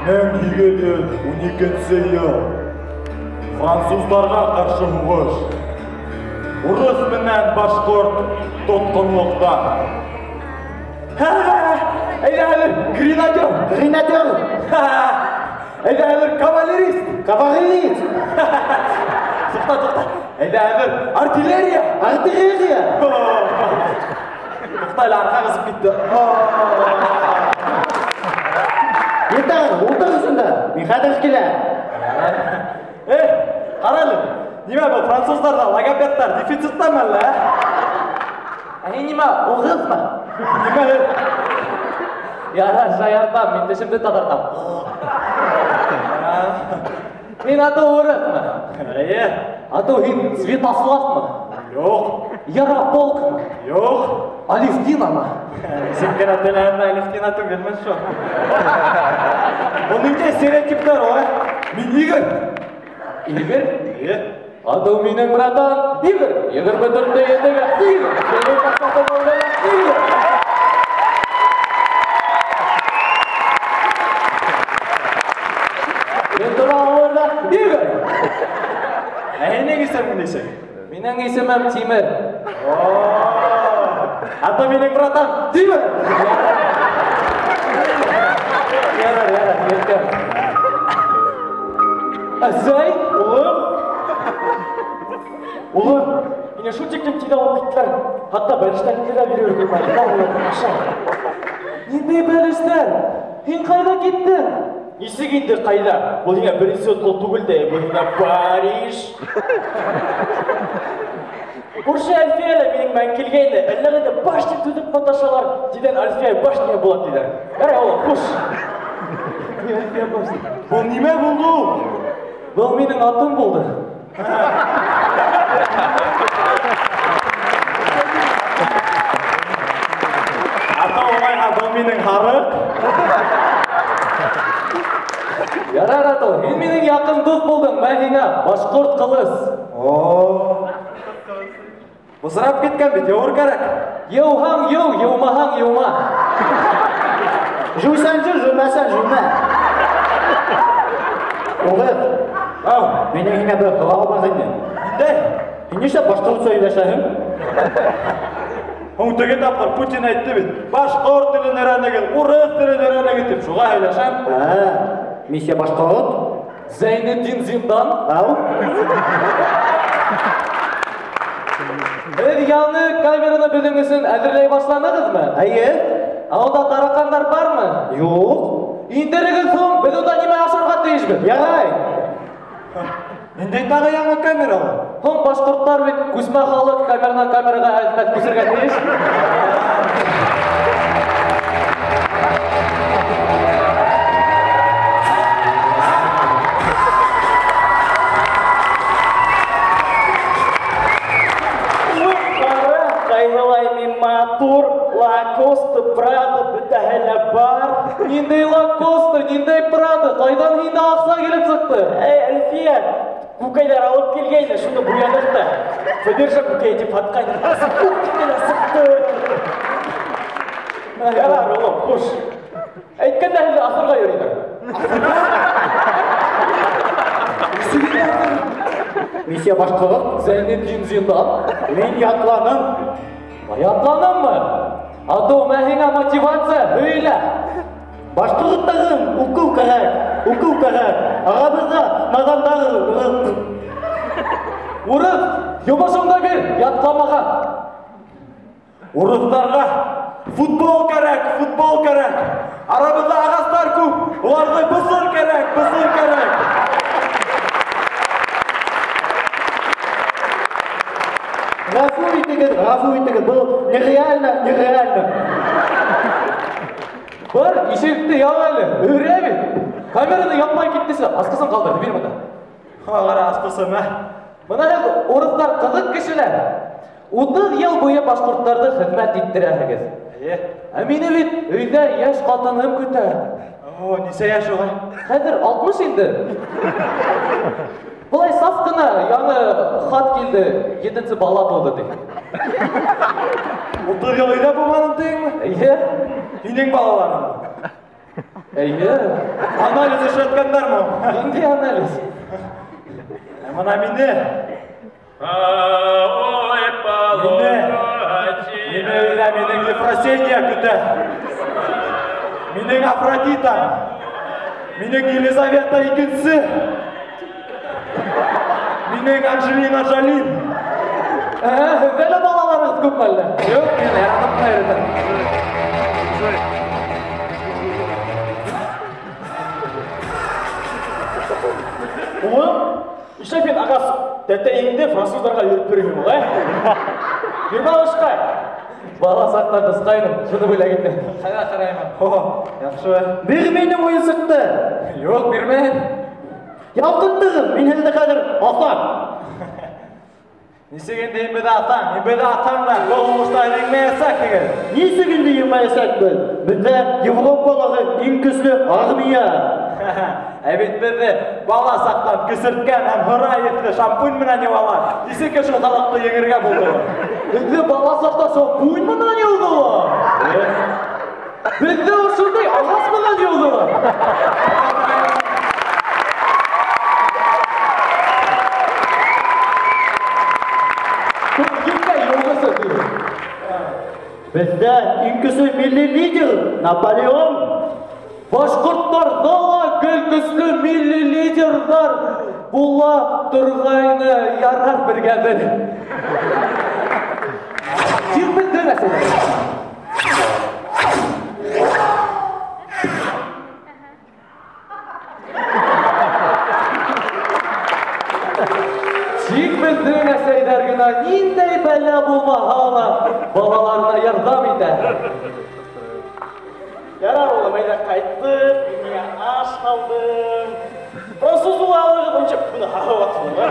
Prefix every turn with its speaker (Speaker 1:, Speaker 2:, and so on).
Speaker 1: 1812 йыл. Француздарға ҡаршы һуғыш. Урыҫ менән башҡорт тотҡонлоҡта. Әйҙә хәҙер гренадер. Гренадер. Әйҙә хәҙер кавалерист. Кавалерист. Туҡта, туҡта. Әйҙә хәҙер артиллерия. Артиллерия. Туҡта, әле арҡа ҡысып китте.
Speaker 2: Етәр, ултырыһың да. Мин хәҙер киләм.
Speaker 1: Ҡара әле, нимә был француздарҙа логопедтар дефициттамы әллә?
Speaker 3: Ә һин нимә, уғыҙмы?
Speaker 1: Нимә?
Speaker 3: Ярар, шаяртам, мин тешемде таҙартам. Мин атыу урыҫмы?
Speaker 1: Эйе.
Speaker 3: Атыу һин Святославмы?
Speaker 1: Юҡ.
Speaker 3: Ярополкмы?
Speaker 1: Юҡ.
Speaker 3: Алевтинамы?
Speaker 1: Нисек кенә теләһәм, Алевтина түгелмен шул. Был ниндәй стереотиптар ул, ә? Мин Игорь.
Speaker 3: Игорь?
Speaker 1: Эйе.
Speaker 3: Атыу минең братан Игорь. 24-тә етегә Игорь. Игорь. Мин тора ауылда Игорь.
Speaker 1: Ә һинең исемең нисек?
Speaker 3: Минең исемем Тимер.
Speaker 1: Ата минең братан Тимер.
Speaker 3: Ярар, ярар, еткән. Әсәй,
Speaker 1: улым. Улым, мине шул тиклем тиҙ алып киттеләр. Хатта бәлештәреңде лә биреп өлгөрмәнем. Бар, улым, аша.
Speaker 3: Ниндәй бәлештәр? Һин ҡайҙа киттең?
Speaker 1: Нисек инде ҡайҙа? Был һиңә беренсе юлы түгел дә, был һиңә Париж. Күрше Әлфиә лә минең менән килгәйне. Әллә ҡайҙа башня төҙөп маташалар. Тиҙҙән Әлфиә башня була тиҙәр. Ярай, улым, хуш.
Speaker 3: Әлфиә башня.
Speaker 1: Был нимә булды ул?
Speaker 3: Был минең атым булды.
Speaker 1: Ата улайһа, был минең һарыҡ.
Speaker 3: Ярар, атау, һин минең яҡын дуҫ булдың, мә һиңә башҡорт ҡылыс.
Speaker 1: О! Бысрап киткән бит, йыуыр кәрәк.
Speaker 3: Йыуһаң йыу, йыумаһаң йыума.
Speaker 2: Жыусаң жыу, жыумасаң жыума. Уғыҙ.
Speaker 1: Ау.
Speaker 2: Минең һиңә бер һорау бар ине.
Speaker 1: Ниндәй?
Speaker 2: Һин нишләп башҡортса һөйләшәһең?
Speaker 1: Һуң теге тапҡыр Путин әйтте бит, башҡорт телен өйрәнегеҙ, урыҫ телен өйрәнегеҙ тип, шуға һөйләшәм.
Speaker 2: Ә, миссия башҡорт?
Speaker 3: Зәйнетдин Зиндан.
Speaker 2: Ау.
Speaker 3: Һеҙ яңы камераны беҙҙең өсөн әҙерләй башланығыҙмы?
Speaker 2: Эйе.
Speaker 3: Ә унда тараҡандар бармы?
Speaker 2: Юҡ.
Speaker 3: Индерегеҙ һуң, беҙ унда нимә ашарға тейешбеҙ?
Speaker 2: Ярай.
Speaker 1: Ниндәй тағы яңы камера ул?
Speaker 3: Һуң башҡорттар бит күсмә халыҡ камеранан камераға әҙмәт күсергә тейеш.
Speaker 1: Матур, Лакоста, Прада, бөтәһе лә бар.
Speaker 3: Ниндәй Лакоста, ниндәй Прада, ҡайҙан һиндә аҡса килеп сыҡты?
Speaker 1: Эй, Әлфиә, күкәйҙәр алып килгәйне, шуны буяныҡ та. Федерша күкәй тип һатҡайны. Күп кенә сыҡты. Ярар, улым, хуш. Әйткәндә һеҙҙе аҫырға йөрөйҙәр.
Speaker 2: Миссия башҡорт.
Speaker 3: Зәйнетдин Зиндан.
Speaker 2: Мин ятланым.
Speaker 3: Ятланыңмы? Атыу, мә һиңә мотивация, һөйлә.
Speaker 2: Башҡорттарым уҡыу кәрәк, уҡыу кәрәк. Арабыҙҙа наҙандар урыҫ.
Speaker 3: Урыҫ, йомошоңдо бир, ятламаған.
Speaker 1: Урыҫтарға футбол кәрәк, футбол кәрәк. Арабыҙҙа ағастар күп, уларҙы бысыр кәрәк, бысыр кәрәк.
Speaker 2: Ғәфү итегеҙ, ғәфү итегеҙ, был нереально, нереально.
Speaker 3: Бар, ишекте яп әле, өрә бит. Камераны япмай киттесе, асҡысын ҡалдырҙы, бир бында.
Speaker 1: Ҡара асҡысын, ә?
Speaker 3: Бына һеҙ урыҫтар ҡыҙыҡ кешеләр. 30 йыл буйы башҡорттарҙы хеҙмәт иттерәһегеҙ.
Speaker 1: Эйе.
Speaker 3: Ә мине бит өйҙә йәш ҡатыным көтә.
Speaker 1: О, нисә йәш уға?
Speaker 3: Хәҙер 60 инде. Былай саф ҡына яңы хат килде, 7-нсе бала тыуҙы ти.
Speaker 1: 30 йыл өйҙә булманым тиеңме?
Speaker 3: Эйе.
Speaker 1: Һинең балаларыңмы?
Speaker 3: Эйе.
Speaker 4: Анализ эшләткәндәрме?
Speaker 3: Ниндәй анализ?
Speaker 4: Бына мине. Мине өйҙә минең Ефросинья көтә. Минең Афродита. Минең Елизавета икенсе. Минең Анджелина Джоли.
Speaker 3: Һеҙҙә лә балаларығыҙ күпме әллә? Юҡ, мин яратып ҡына йөрөтәм.
Speaker 1: Улым, нишләп һин ағас тәтәйеңде француздарға йөрөп йөрөйһөң, улай? Бир балышҡай.
Speaker 3: Бала саҡта ҡысҡайным, шуны бүләк итте.
Speaker 4: Ҡайҙа ҡараймын? О, яҡшы.
Speaker 2: Бир минең уйынсыҡты.
Speaker 3: Юҡ, бирмәйем.
Speaker 2: Ялҡындығым, мин һеҙҙе хәҙер аҫам.
Speaker 4: Нисек инде һин беҙҙе аҫаң? Һин беҙҙе аҫаң да, был һуғышта еңмәйәсәкһегеҙ.
Speaker 2: Нисек инде еңмәйәсәкбеҙ? Беҙҙә Европалағы иң көслө армия.
Speaker 4: Ә бит беҙҙе бала саҡтан көсөрткән һәм һыра еҫле шампунь менән йыуалар. Нисек ошо халыҡты еңергә булды?
Speaker 3: Беҙҙе бала саҡта шампунь менән йыуҙылар. Беҙҙе ошондай ағас менән йыуҙылар.
Speaker 2: Беҙҙә иң көслө милли лидер Наполеон.
Speaker 3: Башҡорттарҙа ла гел көслө милли лидерҙар була торғайны, ярар бергә бер. Тик беҙҙең әсәләр. Тик беҙҙең әсәйҙәр генә ниндәй бәлә булмаһа ла балаларына ярҙам итә.
Speaker 1: Ярар, улым, әйҙә ҡайттыҡ, мин һиңә аш һалдым. Француз улалығы буйынса быны һағып атһың, а?